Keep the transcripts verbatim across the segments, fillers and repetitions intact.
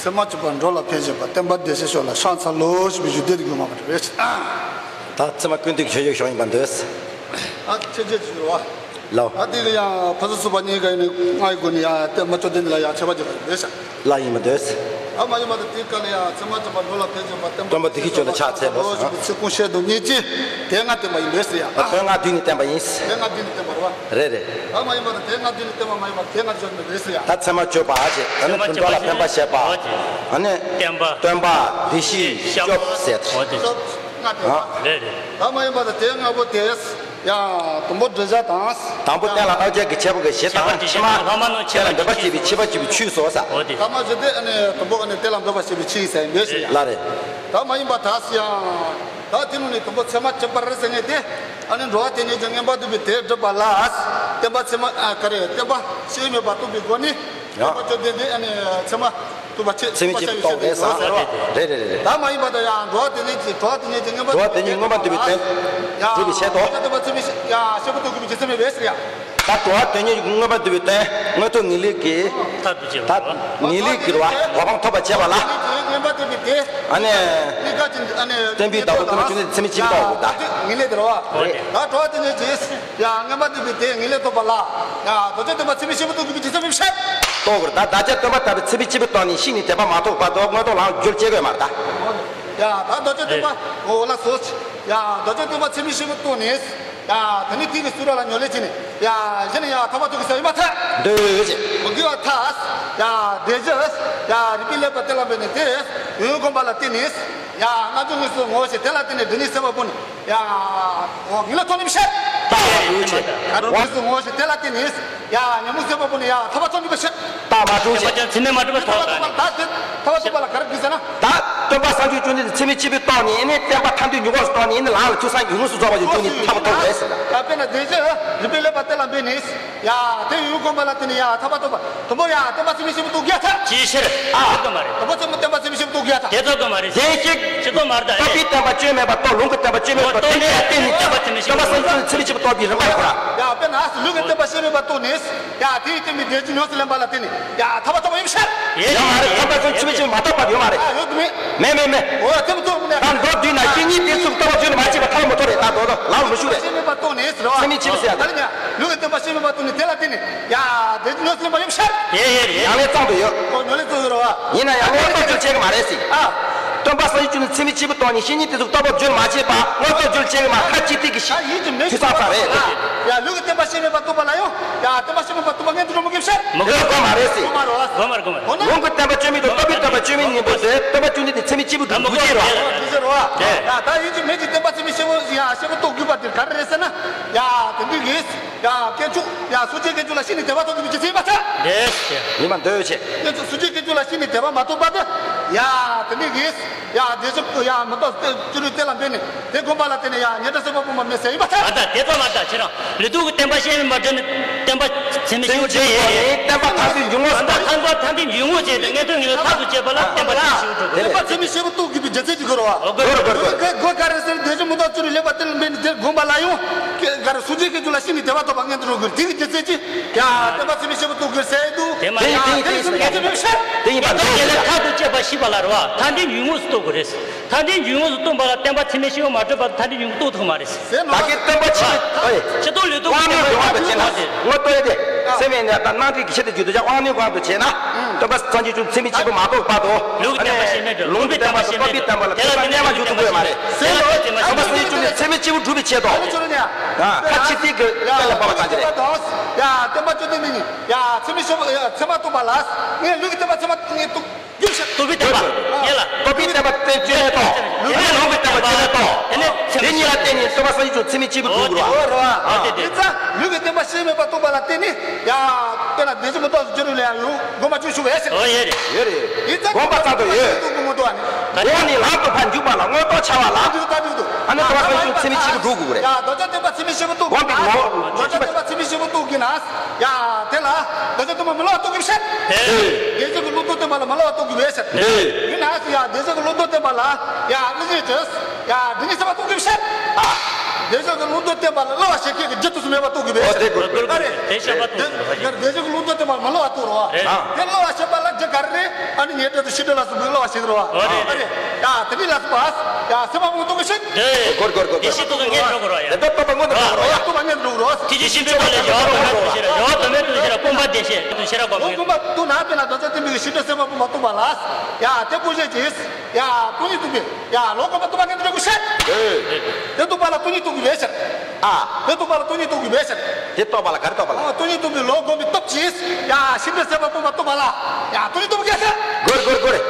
ཚད་མ་གཅིག་པ་འགྲོ་ལ་ཕན་བཞེད་པ། བསྟན་པ་བདེ་གཤེགས་ཤོག་ལ་ཕྱག་འཚལ་ལོ་ཞེས་པའི་ཞུ་འདོད་དུ་གྱུར་མ་པ་རེད། ད་ཚད་མ་ཀུན་བཏུས་ཀྱི་ཆོས་ཡོད་ཤོག་ཡིན་པ་འདོད། ཨ་ཆེ་ཆེ་ཞུ་བ། ལའོ། ཨ་དེ་གི་ཡང་ཕ་སུ་སུ་པ་གཉིས་ཀ་ཡིན་ནི་ང་ཡི་སྒོ་ནས་ཡང་བསྟན་པ་བཅོ་ལྡན་ལ་ཡང་ཆེ་བ་བརྗོད་པ་རེད་ཤག་ལ་ཡིན་མི་འདོད། ཨ་མ་ཡིན་པ་དང་དེའི་སྐབས་ལ་ཡང་ཚད་མ་གཅིག་པ་འགྲོ་ལ་ཕན་བཞེད་པ། བསྟན་པ་བདེ་གཤེགས་ཤོག་ལ་ཕྱག་འཚལ་ལོ་ཞེས་པའི་ཚིག་ཁུངས་བཤད་དུ་གཉིས་ཀྱིས་དེ་ལྔ་བསྟན་པ་ཡིན་པས་ཟེར་ཡ། དོན་ལྔ་བསྡུས་ནས་བསྟན་པ་ཡིན། དེ་ལྔ་བསྡུས་ནས་བསྟན་པ་རེད་བ། རེད་རེད། ཨ་མ་ཡིན་པ་དང་དེ་ལྔ་བསྡུས་ནས་བསྟན་པ་མ་ཡིན་པ་དེ་ལྔ་བརྗོད་ནི་རེད་ཟེར་ཡ། ད་ཚད་མ་གཅིག་པ་ཞེས་ཨ་ནི་ཚད་མ་དོན་འགྲོ་ལ་ཕན་པ་བྱེད་པ། ཨ་ནི་བསྟན་པ། བསྟན་པ་བདེ་གཤེགས་སྐྱོབ་ཟེར། ལྔ་དེ་ཨ། རེད་རེད། ཨ་མ་ཡིན་པ་དང་དེ་ལྔ་པོ་དེ། ཡང་དང་པོ་འགྲེལ་བྱ་དང་། དང་པོ་གཏན་ལ་ལྔ་བརྒྱ་གི་ཁྱད་པར་གྱི་གཞི་དང་ཕྱི་མ། གཏན་ལ་འབེབས་པ་བྱེད་པའི་ཕྱི་མ་བཅུ་པའི་ཆོས་སོ་ས། འོ་དེ། ལྷག་མ་བརྗོད་དེ་ཨ་ནི་དང་པོ་ཨ་ནི་གཏན་ལ་འབེབས་པ་བྱེད་པའི་ཕྱི་ཡི་ས་ཡིན་པས་ཟེར་ཡ། ལ་རེད། ད་མ་ཡིན་པ་དག་ཡང་། ད་དེ་ནང་ནས་དང་པོ་ཚད་མ་གཅིག་པ་རེད་ཟེར་མཁན་དེ། ཨ་ནི་འགྲོ་བ་དེ་ཉིད་ཀྱི་མངོན་པར་འདོད་པའི་དོན་སྒྲུབ་པ་ལ། བསྟན་པ་ཚད་མ་ཨ་ག་རེ་བསྟན་པ་ཤེས་མེད་པ་རྟོགས་པའི་སྒོ་ནས། ཡ། བསྟན་པ་བཅོ་ལྡན་དེ་ཨ་ནི་ཚད་མ། ཐུབ་པ་ཆེ། ཚད་མའི་སྤྱི་བོ་རྟོགས་པའི་ས། རེད་རེད་རེད། ད་མ་ཡིན་པ་དང་ཡང་འགྲོ་བ་དེ་ཉིད་ཀྱི་འགྲོ་བ་དེ་ཉིད་ཀྱི་མངོན་པར། འགྲོ་བ་དེ་ཉིད་མངོན་པར་འདོད་པའི་དོན་སྒྲུབ་པའི་ཆེད་དུ། ཡང་ཚད་མ་ཚད་མའི་ཡང་ཤེས་པ་རྟོགས་དགོས་པའི་རྒྱུ་མཚན་མེད་པས་ཟེར་ཡ། ད་འགྲོ་བ་དེ་ཉིད་ཀྱི་མངོན་པར་འདོད་པའི་དོན་དངོས་ཐོབ་ངེས་ལེགས་ཀྱི། མཐར་ཐུག་བྱེད་པ། ད་ངེས་ལེགས་ཀྱི་རེད་བ་གོ་འཕང་ཐོབ་པར་བྱེད་པ་ལ། མངོན་པར་འདོད་པའི་དོན། ཨ་ནི། གཉིས་ཀ་གྱི་ཨ་ནི། བསྟན་པའི་བདག་པོ་ཀུན་ལ་བྱོན་ནས་ཚད་མའི་སྤྱི་བོ་རྟོགས་དགོས་ད། ངེས་ལེགས་དེ་རེད་བ། རེད། ད་འགྲོ་བ་དེ་ཉིད་ཀྱི། ཡང་མངོན་པར་འདོད་པའི་དོན་ངེས་ལེགས་ཐོབ་པ་ལ། ཡང་རྡོ་རྗེ་སྟོན་པ་ཚད་མའི་སྤྱི་བོ་རྟོགས་དགོས་པའི་རྒྱུ་མཚན་མེད་པས། རྟོགས་དགོས་རེད་ད། བདག་ཅག་སྟོན་པ་དམ་པའི་ཚད་མའི་སྤྱི་བོ་རྟོགས་ནས་ཤིན་ཏུ་དད་པ་མ་ཐོབ་བར་དུ་མངོན་རྟོགས་ལམ་རྒྱུད་སྐྱེ་དགོས་མ་རེད་ད། ཡང་ད་རྡོ་རྗེ་སྟོན་པ། འོ་ལགས་སོ། ཡང་རྡོ་རྗེ་སྟོན་པ་ཚད་མའི་སྤྱི་བོ་རྟོགས་ནས། ཡང་དེ་ནས་དེ་གི་སུ་ར་ལ་ཉོ་ལེ་བྱས་ནས། ཡང་གཞི་ནས་ཡང་ཐར་པ་ཐོབ་ཀྱི་ས་ཡོད་མ་ཐལ། འདོད་ཅེས། མི་དགེ་བ་ཐལ། ཡང་དེ་བཞིན། ཡང་རིག་པའི་ཀླད་པ་དེ་ལ་འབད་ནས་དེ། འོད་བསྒོམ་པ་ལ་བརྟེན་ནས། ཡང་སྔ་འགྱུར་དངོས་སུ་ངོ་ཤེས་དེ་ལ་བརྟེན་ནས་སྒྲིབ་གཉིས་སེལ་བ་པོ་ནི། ཡ། འོ་ངེས་ལེགས་ཐོབ་ནི་མི་ཤེས། རྟགས་མ་གྲུབ་ཅེས། ང་རང་ཚོ་ངོ་ཤེས་དེ་ལ་བརྟེན་ནས། ཡ་ཉོན་མོངས་སེལ་བ་པོ་ནི་ཡ་ཐར་པ་ཐོབ་ནི་མི་ཤེས། རྟགས་མ་གྲུབ་ཅེས། ཐར་པ་ཅན་ཚད་མས་མ་གྲུབ་པ་ཐོབ་པ་ད་དེ་ཐར་པ་ཐོབ་པ་ལ་ག་རེ་དགོས་ཟེར་ན། ད་སྟོན་པ་སངས་རྒྱས་བཅོམ་ལྡན་འདས་ཚད་མའི་སྤྱི་བོས་རྟོགས་ནས་ཨེ་ནས་བསྟན་པ་ཐམས་ཅད་མྱུར་བ་རྟོགས་ནས་ཨེ་ནས་ལམ་ལ་ཐོས་བསམ་ཡོངས་སུ་རྫོགས་པ་ཡི་སྒོ་ནས་ཐར་པ་ཐོབ་རེད་ཟེར། ད་དཔེར་ན་དེ་བཞིན་རིག་པའི་ཀླད་པ་དེ་ལ་འབད་ནས། ཡ། དེ་ཡུལ་གོམས་པ་ལ་བརྟེན་ནས་ཡ་ཐར་པ་ཐོབ་པ། དང་པོ་ཡ་བསྟན་པ་ཚད་མའི་སྤྱི་བོ་རྟོགས་རྒྱུ་ཐལ། ཅིའི་ཕྱིར། ཨ། དེ་ཚོ་མ་རེད། དང་པོ་ཚད་མ་བསྟན་པ་ཚད་མའི་སྤྱི་བོ་རྟོགས་རྒྱུ་ཐལ། དེ་ཚོ་ག་མ་རེད། དེ་ཞིག་བདེན་བཞི། རྟོག་པའི་བསྟན་པ་བཅོས་མེད་པར་རྟོགས། ལུང་གི་བསྟན་པ་བཅོས་མེད་པར་རྟོགས། དེ་ལ་བརྟེན་ནས་བསྟན་པ་ཚད་མའི་སྤྱི་བོ་རྟོགས་པའི་རིམ་པ་ཁོ་ར། ཡ་དཔེར་ན་ལུང་གི་བསྟན་པ་བཅོས་མེད་པར་རྟོགས་ནས། ཡ་དེའི་བསྟན་པའི་བདེན་བཞི་ཉམས་སུ་ལེན་པ་ལ་བརྟེན་ནས། ཡ་ཐར་པ་ཐོབ་པ་ཡིན་ཕྱིར། ཡ་མ་རེད། ཐར་པ་ཚད་མའི་སྤྱི་བོ་བཅོས་མ་ཐོབ་པ་ཡོད་མ་རེད། ཡོད་མེད། མེད་མེད་མེད། འོ་ཐེབས་ཐོབ་ནས། ད་མདོར་བསྡུས་ན་བཤེས་གཉེན་དེ་ཚོས་ལྟ་བ་བཅོས་ནས་མ་བྱས་པ་ཐར་པ་མི་ཐོབ་རེད། ད་མདོར་ལམ་མི་ཤུགས་རེད། བཅོས་མེད་པར་རྟོགས་ནས་ཟེར་བ། ཚད་མའི་སྤྱི་བོ་ཟེར་ཡ་ད། ད་ལུང་གི་བསྟན་པ་བཅོས་མེད་པར་རྟོགས་ནས་དེ་ལ་བརྟེན་ནས། ཡ་དེ་ཉམས་སུ་ལེན་པ་ཡིན་ཕྱིར། ཡེ་ཡེ་ཡེ། ཡང་ལེ་ཙང་དུ་ཡོད། འོ་ཉམས་ལེན་ཙང་དུ་ཡོད་རེད་བ། ཡིན་ན་ཡང་མངོན་རྟོགས་རྒྱུད་ལ་སྐྱེ་གི་མ་རེད་ཟེར། ཨ། སྟོན་པ་སངས་རྒྱས་བཅོམ་ལྡན་འདས་ཚད་མའི་སྤྱི་བོ་རྟོགས་ནས་བཤེས་གཉེན་དེ་ཚོས་ལྟ་བ་བཅོས་མ་བྱས་པ་མངོན་རྟོགས་རྒྱུད་ལ་སྐྱེ་གི་མ་ཁ་ཅིག་ཏིག་གི་ཤི། ད་ཡིན་གྱི་མེད་ཀྱི་ཐུགས་བསམ་ས་རེད། ཡ་ལུང་གི་བསྟན་པ་བཅོས་མེད་པར་རྟོགས་པ་ལ་ཡང་། ཡ་བསྟན་པ་བཅོས་མེད་པར་རྟོགས་པ་མངོན་དུ་འགྲོ་མི་དགོས་ཕྱིར། མི་དགོས། དགོས་མ་རེད་ཟེར། དགོས་མ་རེད་བ། དགོས་མ་རེད། དགོས་མ་རེད། འོ་ན། ལུང་གི་བསྟན་པ་བཅོས་མེད་དང་རྟོག་པའི་བསྟན་པ་བཅོས་མིན་གཉིས་པོ་དེ་སྟོན་པ་བཅོམ་ལྡན་འདས་ཚད་མའི་སྤྱི་བོ་དུ་འགུག་ཅེས་རོ། འགུག་ཅེས་རོ། ཡ་ད་ཡིན་གྱི་མེད་ཀྱི་བསྟན་པ་ཚད་མའི་སྤྱི་བོ་ཡ་སྤྱི་བོ་རྟོགས་དགོས་པ་དེ་ག་རེ་རེད་ཟེར་ན། ཡ་དེ་འདྲ་གིས། ཡ་དཀོན་མཆོག་ཡ་སངས་རྒྱས་དཀོན་མཆོག་ལ་ཤིན་ཏུ་དད་པ་ཐོབ་དགོས་པའི་རྒྱུ་མཚན་མ་ཚད། རེད། ཡིན་པ་འདོད་ཆེ། དཀོན་མཆོག་སངས་རྒྱས་དཀོན་མཆོག་ལ་ཤིན་ཏུ་དད་པ་མ་ཐོབ་པ་དེ། ཡ་དེ་འདྲ་གིས། ཡ་བདེ་གཤེགས་ཡ་མི་རྟག་སྤྱི་བོའི་གཏེར་ལ་འབད་ནས་དེ་བསྒོམ་པ་ལ་བརྟེན་ནས་ཡ་ཉེ་འབྲེལ་ཟད་པ་སྤོང་བ་མེད་ཟེར་ཡིན་པ་ཐལ། མ་ད་དེ་ཚོ་མ་ད་ཁྱེད་རང་ལུང་གི་བསྟན་པ་བཤེས་མིན་མ་བྱས་ནས་བསྟན་པ་ཚད་མའི་སྤྱི་བོ་བཅོས་ཡེ་ཡེ། བསྟན་པ་ཐམས་ཅད་འཇུག་ངོགས་སུ། ད་ཐམས་ཅད་ཐམས་ཅད་འཇུག་ངོགས་བྱས་ཏེ་མངོན་མཐོ་ངེས་ལེགས་མཐར་ཐུག་བྱེད་པ་ལ་བསྟན་པ་ཚད་མའི་སྤྱི་བོ་རྟོགས་དགོས་པ་རེད། བསྟན་པ་ཚད་མའི་སྤྱི་བོ་རྟོགས་དགོས་པའི་རྒྱུ་མཚན་གྱིས་དགོས་རེད་བ། དགོས་རེད་དགོས་རེད་དགོས་རེད། དགོས་ག་རེ་ཟེར་བདེ་གཤེགས་མི་རྟག་སྤྱི་བོའི་ཀླད་པ་དེ་ལ་འབད་ནས་དེ་བསྒོམ་པ་ལ་ཡང་། ག་རེ་སངས་རྒྱས་དཀོན་མཆོག་ལ་ཤིན་ཏུ་དད་པ་ཐོབ་པ་མངོན་དུ་འགྲོ་དགོས་དེ་གི་རྒྱུ་མཚན་གྱིས། ཡ་བསྟན་པ་ཚད་མའི་སྤྱི་བོ་རྟོགས་དགོས་ཟེར་འདུག་དེ་མ་ཡིན། ཡ་དེ་ལ་ཤིན་ཏུ་དད་པ་མེད་ཕྱིར། དེ་ཡིན་པ་འདོད་ཆེ། མཐར་ཐུག་བྱེད་པ་ཤེས་པ་ལ་རེད་བ། ཐམས་ཅད་འཇུག་ངོགས་སུ་རྟོགས་དགོས་རེད། ཐམས་ཅད་འཇུག་ངོགས་སུ་རྟོགས་པ་ལ་བསྟན་པ་ཚད་མའི་སྤྱི་བོ་མ་གྲུབ་བར་དུ་ཐམས་ཅད་འཇུག་ངོགས་རྟོགས་ཐུབ་མ་རེད། ཟེར་ནོ། ད་གིན་སྟོན་པ་ཆེ། ཨེ། སྤྱི་བཏང་ལུགས་ལྡོག་དབང་རྣོན་གྱི་དབང་དུ་བྱས་ན། དངོས་སྟོན་ཏེ། སེམས་ཡིན་ན་ད་སྣང་སྒྲིབ་ཀྱི་ཆེད་དུ་བརྗོད་དུ་བྱ། དབང་རྣོན་གྱི་དབང་དུ་བྱས་ན། སྟོན་པ་སངས་རྒྱས་བཅོམ་ལྡན་འདས་ཚད་མའི་སྤྱི་བོ་མ་རྟོགས་བར་དུ། ལུང་གི་བསྟན་པ་ཤེས་མེད་འགྲོ། ལུང་གི་བསྟན་པ་དང་རྟོགས་པའི་བསྟན་པ་ལ་དེ་ལ་རྣལ་མ་འཇུག་ཐུབ་ཀྱི་ཡོད་མ་རེད། ཟེར་ནོ། སྟོན་པ་སངས་རྒྱས་བཅོམ་ལྡན་འདས་ཚད་མའི་སྤྱི་བོ་སྒྲུབ་པའི་ཆེད་དུ། ཡ་ཁ་ཅིག་ཏིག་གི་གཏན་ལ་ཕབ་པ་ཙམ་གྱིས་རེད། ཡ་སྟོན་པ་བཅོམ་ལྡན་འདས་ནི། ཡ་ཚད་མའི་སྤྱི་བོ་ཡ་ཚད་མ་རྟོགས་པ་ལ། ངས་ལུང་གི་བསྟན་པ་ཚད་མ་ངས་རྟོགས། རྟོགས་པའི་བསྟན་པ། ཡ་ལ། རྟོགས་པའི་བསྟན་པ་བཅོས་མེད་རྟོགས། དེ་ནས་ལུང་གི་བསྟན་པ་བཅོས་མེད་རྟོགས། དེ་ནས་དེ་གཉིས་ལ་བརྟེན་ནས་སྟོན་པ་སངས་རྒྱས་བཅོམ་ལྡན་འདས་ཚད་མའི་སྤྱི་བོ་སྒྲུབ་དགོས་རེད་བ། ཨོ་རེད་བ། ཨ་དེ་དེ། ཡིན་ཙང་ལུང་གི་བསྟན་པ་ཤེས་མེད་པར་རྟོགས་པ་ལ་བརྟེན་ནས་ཡ། དཔེར་ན་བདེ་གཤེགས་མི་རྟག་སྤྱི་བོ་ལ་ཡང་ཡང་སྒོམ་པ་བཅུ་ཞུ་བས་ཟེར། ཨོ་ཡོད་རེད། ཡོད་རེད། ཡིན་ཙང་སྒོམ་པ་ཚང་དུ་ཡོད། སྒོམ་པ་འདུག་ཨ་ནི། སྒོམ་ནས་ལམ་དུ་ཕར་འཇུག་པ་ལ་མངོན་རྟོགས་འཆར་བ་ལ། འདུག་ད་འདུག་འདུག་ཨ་ནི་སྟོན་པ་སངས་རྒྱས་བཅོམ་ལྡན་འདས་ཚད་མའི་སྤྱི་བོ་སྒྲུབ་དགོས་རེད། ཡ་རྡོ་རྗེ་སྟོན་པ་ཚད་མའི་སྤྱི་བོ་རྟོགས། སྒོམ་པའི་ངོ་བོ། རྡོ་རྗེ་སྟོན་པ་ཚད་མའི་སྤྱི་བོ་རྟོགས་ཀྱི་ན། ཡ། དེ་ལ་རྡོ་རྗེ་སྟོན་པ་མི་སླུ་བ་རྟོགས་ཀྱི་བཤད། དེ། བདེ་གཤེགས་ཀྱི་བློ་ལྡོག་སྟོན་པ་ལ་མི་སླུ་བ་རྟོགས་ཀྱི་བཤད། དེ། ཡིན་ན་ཡ་བདེ་གཤེགས་ཀྱི་བློ་ལྡོག་སྟོན་པ་ལ་ཡ་ཀླུ་གཞས་བྲིས། ཡ་སྒྲིབ་གཉིས་སེལ་བ་རྟོགས་ཀྱི་བཤད། ཨ། བདེ་གཤེགས་ཀྱི་ལུང་དོན་བསྟན་པ་ལ་བསླུ་བ་བྱེད་མཁན་གྱི་རྒྱུ་དུ་སུ་མེད་པ་རྟོགས་དགོས་པས། ཨོ་དེ་དགོས་དགོས། ཨ་རེ། དེ་བཤད་པ་རྟོགས་དགོས། བདེ་གཤེགས་ཀྱི་ལུང་དོན་བསྟན་པ་ལ་མ་བསླུ་བ་རྟོགས་རོགས། རེད། དེ་བསླུ་བ་བྱེད་པ་ལ་རྒྱུ་ག་རེ་རེད། ཨ་ནི་ཉན་སྤྲོ་དང་ཤེས་འདོད་ལ་སོགས་པའི་བསླུ་བ་བྱེད་རོགས། ཨོ་རེད། ཨ་རེ། ཡ་དེ་ནི་ལ་སོགས་པ། ཡ་སེམས་པ་མང་པོ་རྟོགས་གི་ཤིག་དེ་སྒོར་སྒོར་སྒོར། དེ་ཤེས་རྟོགས་ཀྱི་ངེས་འགྲོ་དགོས་རོགས་ཡ། དེ་ལྟ་རྟོགས་པ་མངོན་དུ་འགྲོ་དགོས་རོགས་ཡ། རྟོགས་པ་མངོན་དུ་འགྲོ་དགོས་རོགས། ཐེག་ཆེན་སྤྱོད་པ་ལས་བྱ་བ་དོན་མེད་དུ་ཤེས་རབ་སྤོང་བ་བདེ་གཤེགས་དུ་ཤེས་རབ་གོ་ལོ་གོམ་པ་དུ་ན་དཔེར་ན་རྡོ་རྗེ་སྟོན་པའི་ཤེས་འདོད་སེམས་པ་སྤོང་བ་རྟོགས་པ་ལ། ཡ་དེ་སྤོང་བྱེད་ཀྱིས། ཡ་སྟོང་ཉིད་རྟོགས་པའི། ཡ་ལོ་གོམ་པ་རྟོགས་པ་མངོན་དུ་འགྲོ་དགོས་ཤེས། དེ་རྟོགས་པ་ལ་སྟོང་ཉིད་རྟོགས་དགོས་པའི་ཕྱིར། ཨ། དེ་རྟོགས་པ་ལ་སྟོང་ཉིད་རྟོགས་དགོས་པའི་ཕྱིར། དེ་རྟོགས་པ་ལ་ག་རེ་རྟོགས་པ་ལ། ཨ། སྟོང་ཉིད་རྟོགས་པའི་ལོ་གོམ་པའི་སྟོབས་ཀྱིས། ཡ་ཤེས་འདོད་སེམས་པ་སྤོང་བ་རྟོགས་པ་ལ། ཡ་སྟོང་ཉིད་རྟོགས་པའི་ཕྱིར། གོ་རེད་གོ་རེད་གོ་རེད།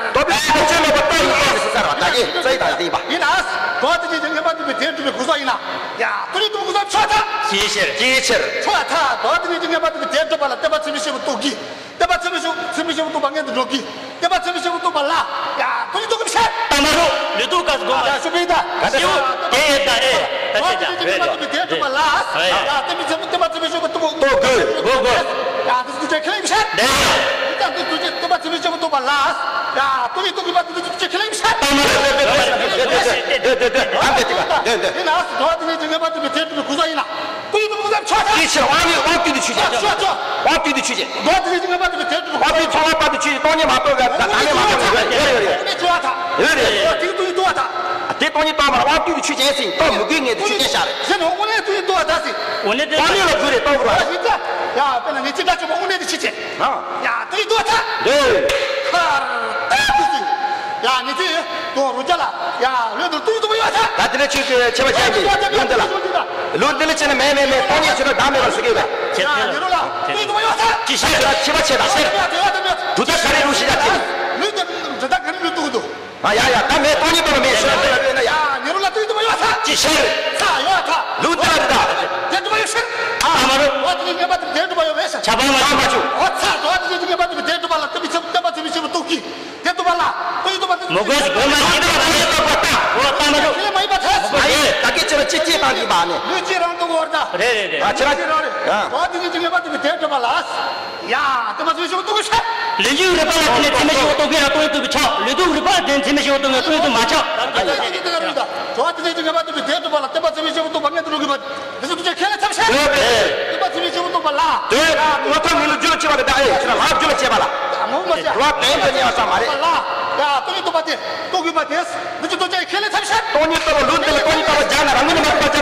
རྟོགས་པའི་ཕྱིར་དུ་ཅི་ལོག་པ་རྟོགས་ཡིན་ཏེ་ཟེར་བ་ད་གིན་རྩ་ཡི་དང་ལྡན་པ། ཡིན་ན། འགྲོ་བ་དེ་ཉིད་ཀྱི་ངེས་པར་འདོད་པའི་དོན་སྒྲུབ་པའི་གོ་ས་ཡིན་ན། ཡ་སྟོང་ཉིད་རྟོགས་པའི་གོ་ས་ཆོག་ཐལ། ཅིའི་ཕྱིར། ཅིའི་ཕྱིར། ཆོག་ཐལ། འགྲོ་བ་དེ་ཉིད་ཀྱི་ངེས་པར་འདོད་པའི་དོན་སྒྲུབ་པ་ལ་བསྟན་པ་ཚད་མས་ཕྱེ་བ་རྟོགས་ཀྱི། བསྟན་པ་ཚད་མས་ཕྱེ་བ་ཚད་མས་ཕྱེ་བ་རྟོགས་པ་མངོན་དུ་འགྲོ་གི། བསྟན་པ་ཚད་མས་ཕྱེ་བ་རྟོགས་པ་ལ། ཡ་སྟོང་ཉིད་རྟོགས་ཀྱི་ཕྱིར། ལྟ་མ་རུ་ལུས་རྟོག་ག་སྒོམ་པ། ཡ་ཞུ་བའི་ད། ག་ད་ཞུ་བ་དེ་ཡི་ད་ཨེ་ད་ཅི་ད་རེད་ད། བསྟན་པ་ཚད་མས་ཕྱེ་བ་རྟོགས་པ་ལ། ཡ་བསྟན་པ་ཚད་མས་བསྟན་པ་ཚད་མས་ཕྱེ་བ་རྟོགས་པ། རྟོགས་དགོས། དགོས་དགོས། ཡ་དེ་ཚོ་ཁས་ལེན་ཕྱིར། ལས། ཡ་དེ་ཚོ་བསྟན་པ་ཚད་མས་ཕྱེ་བ་རྟོགས་པ་ལ། ཡ་སྟོང་ཉིད་རྟོགས་པ་དེ་ཚོ་ཁས་ལེན་ཕྱིར། ལྟ་མ་རུ་ལུས་རྟོག་ག་སྒོམ་པ། ཡིན་ན་འགྲོ་བ་དེ་ཉིད་ཀྱི་ངེས་པར་འདོད་པའི་དོན་སྒྲུབ་པའི་གོ་ས་ཡིན་ན། སྟོང་ཉིད་རྟོགས་པའི་གོ་ས་ཆོག་ཐལ། དེའི་ཕྱིར་དབང་ནི་དབང་བསྡུས་ནས་ཆོས་ཅན། ཆོག་ཆོག་དབང་བསྡུས་ནས་ཆོས་ཅན། འགྲོ་བ་དེ་ཉིད་ཀྱི་ངེས་པར་འདོད་པའི་དོན་སྒྲུབ་པའི། དབང་བསྡུས་ཚོགས་པ་བར་དུ་ཆོས་ཅན། སྟོང་ཉིད་མ་རྟོགས་པའི་བདག་མེད་མ་རྟོགས་པའི་ཡོད་ཡོད་ཡོད། དེ་ཉིད་རྟོགས་པ་ཐལ། ཡོད་རེད། དེ་ཉིད་རྟོགས་པ་ལ་དབང་བསྡུས་ནས་ཆོས་ཅན་ཟེར། རྟོགས་མི་དགོས་ངེས་དེ་ཆོས་ཅན་བཞག་རེད། ཞེ་ན་དངོས་གནས་དེ་ཉིད་རྟོགས་པ་ཐལ་ཟེར། དངོས་གནས་དེ། དངོས་གནས་ལ་དགོས་རེད་རྟོགས་དགོས་རེད། ཡིན་ད། ཡ་དཔེར་ན་ངེས་ཅན་དགྲ་བཅོམ་པ་དངོས་གནས་དེ་ཆོས་ཅན། ཡ་དེ་ཉིད་རྟོགས་པ་ཐལ། འདོད། ཁར། ད་དེ་ཟིན། ཡ་ངེས་ཅན་དུ་རུ་རྒྱ་ལ། ཡ་ལུས་དང་སྟོང་ཉིད་རྟོགས་པ་ཡོད་ཐལ། ད་དེ་ནས་ཆོས་ཀྱི་ཆེ་བ་ཅན་གྱི་ལུང་འདི་ལ། ལུང་འདི་ལ་ཕྱིན་ན་མེད་མེད་མེད་སྟོང་ཉིད་ཆོས་ལ་བདག་མེད་པར་ཟེར་གྱི་ཡོད་པས། ཡ་ནི་རོ་ལ་སྟོང་ཉིད་རྟོགས་པ་ཡོད་ཐལ། ཅི་ཕྱིར་ལ་ཆེ་བ་ཆེ་ད་ཕྱིར། དུ་ད་ག་རེ་རུ་ཤི་ཡ་ཅི། ལུས་དེ་དུ་ད་ག་རེ་ལུས་རྟོགས་འདུག་ཨ་ཡ་ཡ་ད་མེད་སྟོང་ཉིད་རྟོགས་པ་མེད་ཕྱིར་འདི་ལ་ཡོད་ན་ཡ། ཡ་ནི་རོ་ལ་སྟོང་ཉིད་རྟོགས་པ་ཡོད་ཐལ། ཅི་ཕྱིར། ཚ་ཡོད་ཐལ། ལུང་འདི་ལ་རེད་ད། དོན་སྒྲུབ་པ་ཡོད་ཕྱིར། ཨ་མ་རུ། འགྲོ་བ་དེ་ཉིད་ཀྱི་ངེས་པར་འདོད་པའི་དོན་སྒྲུབ་པ་ཡོད་པའི་ཕྱིར། ཆ་པ་མ་ཆུ་མ་ཆུ། འོ་ཚ། འགྲོ་བ་དེ་ཉིད་ཀྱི་ངེས་པར་འདོད་པའི་དོན་སྒྲུབ་པ་ལ་བསྟན་པའི་ཚད་བསྟན་པ་ཚད་མས་ཕྱེ་བ་རྟོགས་ཀྱི། དེ་རྟོགས་པ་ལ། དེ་རྟོགས་པ་དེ། མོ་གོས་གོས་མ་ཡིན་པ་མ་ཡིན་པ་པ་ཏ། འོ་ཏ་མ་རུ། ཁས་ལེན་མ་ཡིན་པ་ཐལ། མ་ཡིན། ད་སྐད་ཆ་ལ་ཅི་སྐྱེས་བཏང་གི་བ་ནི། ལུས་ཀྱི་རང་དུ་འོར་ད། རེད་རེད་རེད། ཨ་ཆེ་ར། ལུས་ཀྱི་རང་རེད། ཨ། འགྲོ་བ་དེ་ཉིད་ཀྱི་ངེས་པར་འདོད་པའི་དོན་སྒྲུབ་པ་ལ། ཡ། དེ་མ་ཚད་མས་ཕྱེ་བ་རྟོགས་པའི་ཕྱིར། ལུས་ཀྱི་རིག་པ་ལ་བརྟེན་ནས་ཚད་མས་ཕྱེ་བ་རྟོགས་པའི་ཡང་སྟོང་ཉིད་རྟོགས་པའི་ཆ། ལུས་དུ་རིག་པ་ལ་བརྟེན་ཚད་མས་ཕྱེ་བ་རྟོགས་པའི་སྟོང་ཉིད་དུ་མ་ཆགས། འགྲོ་བ་དེ་ཉིད་ཀྱི་ངེས་པར་འདོད་པའི་དོན་སྒྲུབ་པ་ལ་བསྟན་པ་ཚད་མས་ཕྱེ་བ་རྟོགས་པ་མངོན་དུ་འགྲོ་དགོས་པ། དེ་ཚོ་ཐམས་ཅད་ཁས་ལེན་ཚར་བ་ཤ། དེ་པ་ཚིག་མི་ཆེན་པོ་རྟོགས་པ་ལ། དེ་ངོ་ཐོག་མི་ལུས་རྒྱུད་ལ་སྐྱེ་བ་རེད་ད། ཨེ་ཁྱེད་རང་ལྷག་རྒྱུད་ལ་སྐྱེ་བ་ལ། ད་ངོ་མ་ཤེས། རུ་བ་གན་དུ་ཉེ་བ་ཙམ་མ་རེད། ལ། ཡ་སྟོང་ཉིད་རྟོགས་པ་དེ་རྟོགས་དགོས་པ་དེ། འདི་ཚོ་ཐམས་ཅད་ཁས་ལེན་ཚར་བ་ཤ། སྟོང་ཉིད་རྟོགས་པ་ལུང་འདི་ལ་སྟོང་ཉིད་རྟོགས་པ་སྦྱར་ན་རང་ངོས་ནས་མ་རྟོགས་པ་